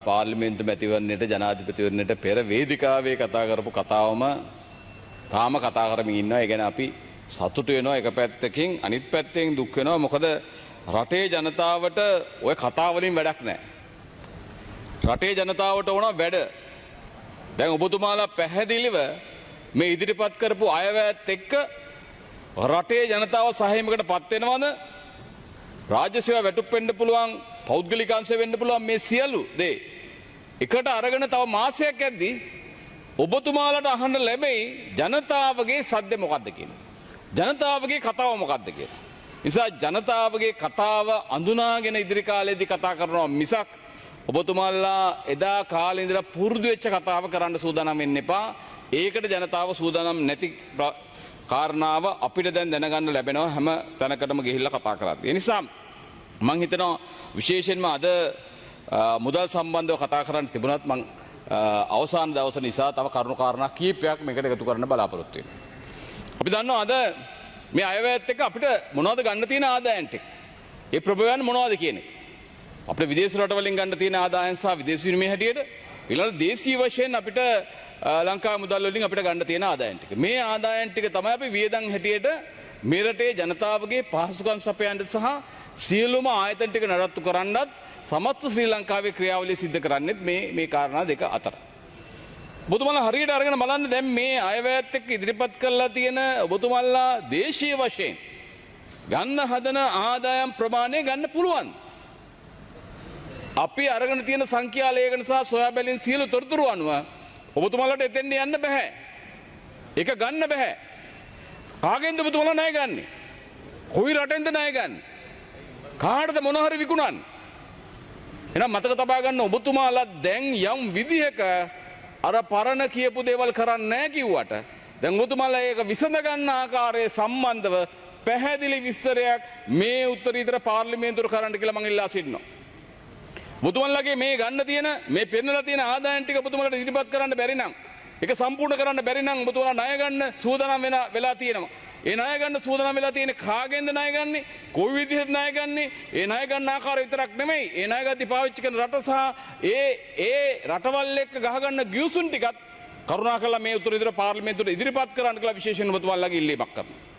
පාර්ලිමේන්තු මැතිවරණයට ජනාධිපතිවරණයට පෙර වේදිකාවේ කතා කරපු කතාවම තාම කතා කරමින් ඉන්නවා. ඒ ගැන අපි සතුටු වෙනවා එක පැත්තකින්, අනිත් පැත්තෙන් දුක් වෙනවා. මොකද රටේ ජනතාවට ඔය කතා වලින් වැඩක් නැහැ. රටේ ජනතාවට ඕන වැඩ. දැන් ඔබතුමාලා පැහැදිලිව මේ ඉදිරිපත් කරපු අයවැයත් එක්ක රටේ ජනතාව සහයමකට පත් වෙනවද? රාජ්‍ය සේවා වැටුප් වෙන්න පුළුවන්, පෞද්ගලික අංශ වෙන්න පුළුවන්, මේ සියලු දේ එකට අරගෙන තව මාසයක් යද්දී ඔබතුමාලට අහන්න ලැබෙයි ජනතාවගේ සද්ද මොකද්ද කියලා. ජනතාවගේ කතාව මොකද්ද කියලා. නිසා ජනතාවගේ කතාව අඳුනාගෙන ඉදිරි කාලේදී කතා කරනවා මිසක් ඔබතුමාලා එදා කාලේ ඉඳලා පුරුදු වෙච්ච කතාව කරන්න සූදානම් වෙන්න එපා. ඒකට ජනතාව සූදානම් නැති කාරණාව අපිට දැන් දැනගන්න ලැබෙනවා හැම තැනකටම ගිහිල්ලා කතා කරද්දී. ඒ නිසා මං හිතනවා විශේෂයෙන්ම අද මුදල් සම්බන්ධව කතා කරන්න තිබුණත් මං අවසාන දවස නිසා තව කරුණු කාරණා කීපයක් මේකට එකතු කරන්න බලාපොරොත්තු වෙනවා. අපි දන්නවා අද මේ අයවැයත් එක්ක අපිට මොනවද ගන්න තියෙන ආදායම් ටික. ඒ ප්‍රභවයන් මොනවද කියන එක. අපිට විදේශ රටවලින් ගන්න තියෙන ආදායම් සහ විදේශ විනිමය හැටියට ඊළඟ දේශීය වශයෙන් අපිට ලංකා මුදල් වලින් අපිට ගන්න තියෙන ආදායම් ටික. මේ ආදායම් ටික තමයි අපි වියදම් හැටියට මේ රටේ ජනතාවගේ පහසුකම් සපයන්න සහ සියලුම ආයතන ටික නඩත්තු කරන්නත් සමස්ත ශ්‍රී ලංකාවේ ක්‍රියාවලිය සිද්ධ කරන්නෙත් මේ කාරණා දෙක අතර. ඔබතුමාලා හරියට අරගෙන බලන්න දැන් මේ අයවැයත් එක්ක ඉදිරිපත් කරලා තියෙන ඔබතුමාලා දේශීය වශයෙන් ගන්න හදන ආදායම් ප්‍රමාණය ගන්න පුළුවන්. අපි අරගෙන තියෙන සංඛ්‍යා ලේඛන සහ සොයා බැලීම් සියලු තොරතුරු අනුව ඔබතුමාලාට එතෙන්ට යන්න බෑ. ඒක ගන්න බෑ. කාගෙන්ද ඔබතුමාලා ණය ගන්නෙ? කොයි රටෙන්ද ණය ගන්නෙ? කාටද මොන හරි විකුණන්නේ? එහෙනම් මතක තබා ගන්න ඔබතුමාලා දැන් යම් විදිහක අර පරණ කියපු දේවල් කරන්නේ නැහැ කිව්වට දැන් ඔබතුමාලා ඒක විසඳ ගන්න ආකාරයේ සම්බන්ධව පැහැදිලි විස්තරයක් මේ උත්තරීතර පාර්ලිමේන්තුවට කරන්න කියලා මං ඉල්ලා සිටිනවා. ඔබතුමාලගේ මේ ගන්න තියෙන මේ පෙන්වලා තියෙන ආදායම් ටික ඔබතුමාලට ඉදිරිපත් කරන්න බැරි නම්, ඒක සම්පූර්ණ කරන්න බැරි නම් ඔබතුමාලා ණය ගන්න සූදානම් වෙන වෙලා තියෙනවා. ඒ ණය ගන්න සූදානම් වෙලා තියෙන්නේ කාගෙන්ද ණය ගන්නෙ? කොයි විදිහට ණය ගන්නෙ? ඒ ණය ගන්න ආකාරය විතරක් නෙමෙයි, ඒ ණය ගද්දි පාවිච්චි කරන රට සහ ඒ රටවල් එක්ක ගහගන්න ගිවිසුම් ටිකත් කරුණාකරලා මේ උත්තරීතර පාර්ලිමේන්තුවට ඉදිරිපත් කරන්න කියලා විශේෂයෙන් ඔබතුමාලගේ ඉල්ලීමක් කරනවා.